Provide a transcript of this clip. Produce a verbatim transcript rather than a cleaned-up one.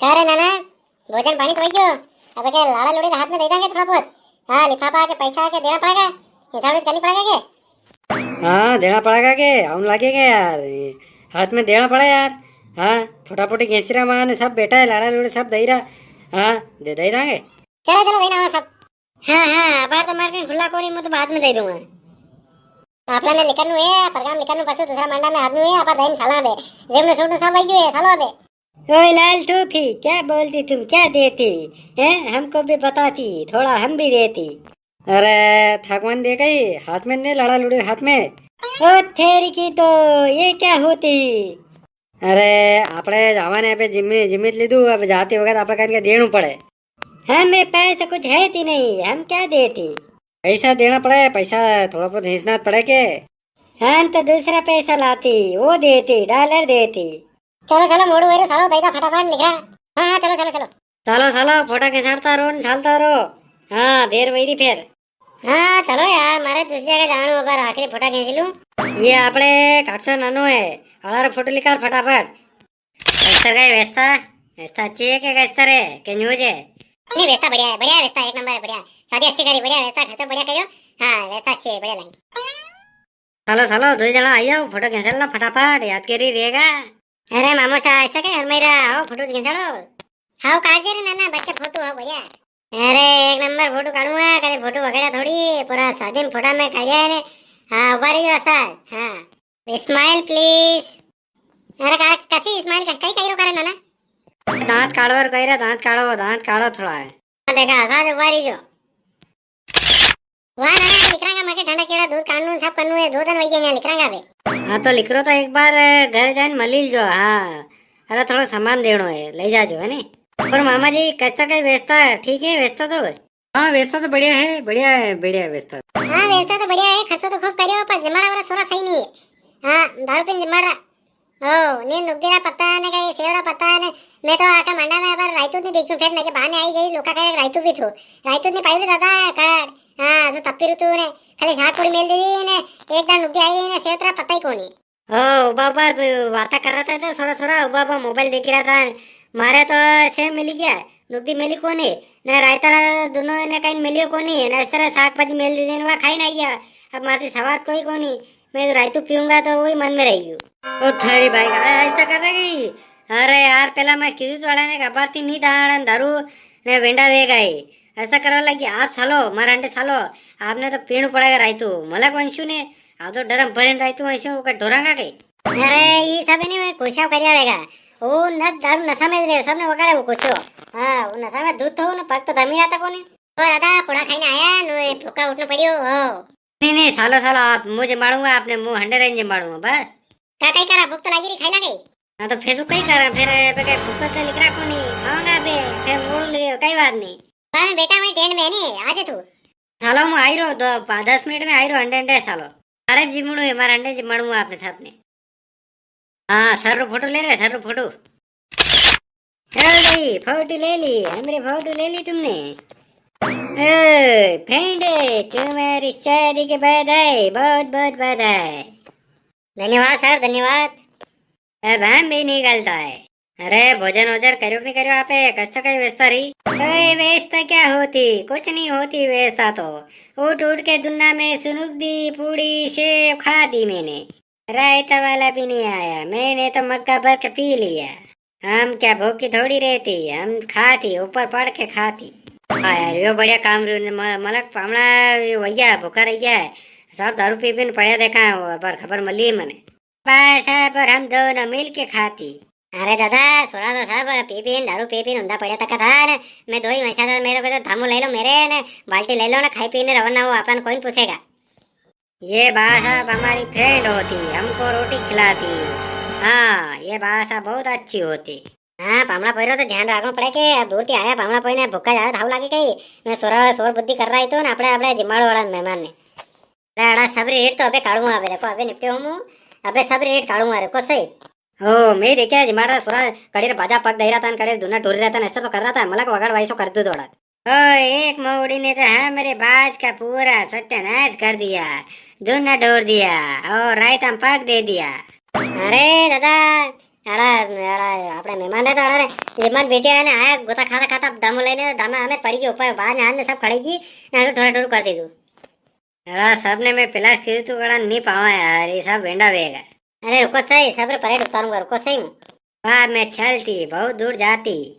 का रे नाना, भोजन पाणी तो वई गयो? अबे के लाड़ा लुड़ी रे हाथ में दे दांगे थोड़ा बहुत? हाँ, लिफाफा के पैसा के देणा पड़ेगा, हिसाब करनी पड़ेगा के? हाँ, देणा पड़ेगा के, हम लागेगा यार, हाथ में देणा पड़े यार। हाँ, फोटा फोटी घेंसी रा मां ने सब बैठा है, लाड़ा लुड़ी सब दई रा। हाँ, दे दई दांगे। चलो चलो भाई ना, हाँ, सब। हाँ हाँ, अबार तो मारे कने खुला कोनी, मूं तो बाद में दई दूंगा। आपणा ने लिखणु है, प्रोग्राम लिखणु, पाछो दूसरा मांडा में हारनु है, अबार दई ने साला बे। जेब में सूट ने सब वई गयो है, सालो बे। ओए लाल टोपी, क्या बोलती तुम, क्या देती? हैं? हमको भी बताती, थोड़ा हम भी देती। अरे, थाकवान दे गई, हाथ में ने लाड़ा लुड़ी हाथ में। ओ तेरी की तो, ये क्या होती? अरे, आपणे जावा ने अबे जिम्मी, जिम्मी लीधु, अब जाती वक्त आपणे कने देणु पड़े। हमें पास तो कुछ है थी नहीं, हम क्या देती? पैसा देणा पड़े, पैसा थोड़ा बहुत खींचना पड़े के? हम तो दूसरा पैसा लाती, वो देती, डॉलर देती। चलो, चलो, मोड़ू वेरू, सालो, दई दा फटाफट निकला। हाँ, हाँ, चलो, चलो, चलो। चलो, चलो, फोटा खिंचाड़ता रो, चालता रो। हाँ, देर वई री फेर। हाँ, चलो यार, मारे दूसरी जगह जाणो, अबार आखिरी फोटा खींच लूं। ये आपणे काकसा नानो है, अलारो फोटो निकाल फटाफट। कस्तर का है व्यवस्था? व्यवस्था अच्छी है क्या, कस्तर है क्या, न्यूज है? नहीं, व्यवस्था बढ़िया है, बढ़िया है व्यवस्था, एक नंबर है, बढ़िया। शादी अच्छी करी, बढ़िया व्यवस्था, खर्चो बढ़िया करियो। हाँ, व्यवस्था अच्छी है, बढ़िया लाइन। चलो, चलो, दो जना आई जाओ, फोटो खींच लो फटाफट, यादगिरी रेगा। अरे मामो सा, ऐसा क्या यार मेरा, आओ फोटो खींच लो। हाउ काट दे रे नाना, बच्चा फोटो हो बढ़िया। अरे एक नंबर फोटो काढूंगा, कदे फोटो वगैरह थोड़ी, पूरा शादी में फोटा में काढिया है ने। हाँ, उभा रहियो असा, हाँ। Smile please। अरे का, कसी smile का, कई, कई रो करे नाना? दांत काढ़वा रो कई रे, दांत काढ़ो, दांत काढ़ो थोड़ा है। देखा, असा जो उभा रहिजो। वाह नाना, निकरांगा, माके ठंडा केड़ा दूध काढनू, सब करनू है, दो दिन वई गया यहाँ निकरांगा बे। हाँ, तो निकरो तो एक बार, अ, घर जाइन मली जो, हाँ। अरे, थोड़ो सामान देणो है, ले जाजो, है नी? और मामा जी, कैसा कई व्यवस्था है? ठीक है व्यवस्था तो? हाँ, व्यवस्था तो बढ़िया है, बढ़िया है, बढ़िया है व्यवस्था। हाँ, व्यवस्था तो बढ़िया है, खर्चो तो खूब करियो, पर जिमाड़ा वाला सोरा सही नहीं है। हाँ, दारू पीने जिमाड़ा। ओ, ने नुकदी रा पत्ता ने कई सेव रा पत्ता ने, मैं तो आका मांडा में अबार रायतू नी देखूं, फिर नके बहाने आई गई, लोका कहे रायतू भी थो। रायतू नी पायु रे दादा, कर। हाँ, जो तप्पी ऋतु ने, खाली साग पूड़ी मेल दे दी ने, एक दान नुकदी आई गई ने, सेव रा पत्ता ही कोनी। ओ, उबा उबा वाता कर रहा था तो सोरा सोरा, उबा उबा मोबाइल देख रहा था। मारे तो सेव मिली गया, नुकदी मिली कोनी, ने रायता रा दोनों ने कई मिलियो कोनी, ने इस तरह साग भाजी मेल दी ने वा खाई ना गया। अब मारे सवाद कोई कोनी, मैं रायतू पीऊंगा तो वही मन में रही गयो। ओ थारी भाई का ऐसा कर रही। अरे यार, पहला मैं कीधु तो अड़ा ने अबार थी नी दाड़ा दारू ने वेंडा वे गए। ऐसा करवा लगी, आप सालो, मारा अंडे सालो, आपने तो पीणू पड़ेगा रायतू। मला कौन शू ने, आप तो डरम भरे रायतू ऐसे वो का ढोरांगा के। अरे, ये सब नहीं, मैं कुर्सियां करिया रहेगा। ओ न दारू नशा में रहे, सबने वगाड़े वो कुर्सियो। हाँ, वो नशा में दूध तो ना, पग तो दमी रहता कोनी। ओ दादा, पूड़ा खाई ने आया, नु भूखा उठना पड़ियो हो। नी, नी, सालो, सालो, आप मूं जिमाड़ूंगा, आपने मूं हंडे रहीने जिमाड़ूंगा, बस। का कई करा, भूख तो लागी री, खाई लागे। हाँ, तो फिर कई करा, फिर अबे के भूख तो निकरा कोनी, खावांगा अबे, फिर मोड़ू ले, कई बात नी। बा, मैं बेटा, वही टेंट में है नी, आजे तू। सालो, मूं आई रो, दो, पा-, दस मिनट में आई रो, हंडे, हंडे, सालो। अरे, जिमड़ू है, मारे हंडे जिमाड़ूंगा आपने सबने। हाँ, सर रो फोटो ले रे, सर रो फोटो। ए भाई, फोटो ले ली, हमरी फोटो ले ली तुमने। ए, फेंडे, तुम्हारी शादी के बधाई, बहुत बहुत बधाई। धन्यवाद सर, धन्यवाद। अब हम भी निकलता है। अरे, भोजन वोजन करो कि नहीं करो आपे? कस्तर कई व्यवस्था रही? कोई व्यवस्था क्या होती, कुछ नहीं होती व्यवस्था तो। उठ उठ के दुन्ना में सुनुक दी, पूड़ी, सेव खा दी मैंने। रायता वाला भी नहीं आया, मैंने तो मग्गा भर के पी लिया। हम क्या भूखी थोड़ी रहती, हम खाती, ऊपर पड़ के खाती। हाँ यार, यो बढ़िया काम रह्यो, म-, मलक पामणा यो भैया भूखा रही है, सब दारू पी पी ने पड़्या देखा है, वो पर खबर मिली है मने। बस है, पर हम दोनों मिल के खाती। अरे दादा, सोरा तो सब पी पी ने, दारू पी पी ने ऊंधा पड़्या तक था ने, मैं दो ही वैसा था, मेरे को तो थामू ले लो मेरे ने, बाल्टी ले लो ना, खाई पी ने रवाना हो, अपन कोई नहीं पूछेगा। ये बा साहब हमारी फ्रेंड होती, हमको रोटी खिलाती। हाँ, ये बा साहब बहुत अच्छी होती। हाँ, पामणा पैरो तो ध्यान रखना पड़े के अब दूर थी आया पामणा पैरो ने भूखा ज्यादा थाव लागे कई। मैं सोरा सोर बुद्धि कर रहा ही तो ना, अपने, अपने जिमाड़ो वाला मेहमान ने। अरे, अड़ा सबरी रेट तो अबे काढूंगा, अबे देखो, अबे निपटे हूँ मूं, अबे सबरी रेट काढूंगा, रुको सही। ओ, मैं देखा जिमाड़ा सोरा कड़े रे बाजा पग दई रहा था, कड़े रे दुना टोरी रहा था, ऐसा तो कर रहा था, मलक वगाड़ वाइसो कर दो थोड़ा। ओ, एक मौड़ी ने तो है मेरे बाज का पूरा सत्यानाश कर दिया, दूना ढोर दिया और रायता में पग दे दिया। अरे दादा, अड़ा, अड़ा, आपणे मेहमान है तो अड़ा रे, मेहमान बैठे है ने, आया गोता खाता खाता दामो लेने, दामा हमें पड़ी गई ऊपर, बाहर ने हाथ ने सब खड़ेगी, ने ऐसे ठोरा ठोरू कर दे तू। अड़ा, सबने मैं पिलास की तू, अड़ा, नी पावा यार, ये सब वेंडा वेगा। अरे रुको सही, सब रे परेड उतारूंगा, रुको सही हूँ। वाह, मैं चलती, बहुत दूर जाती।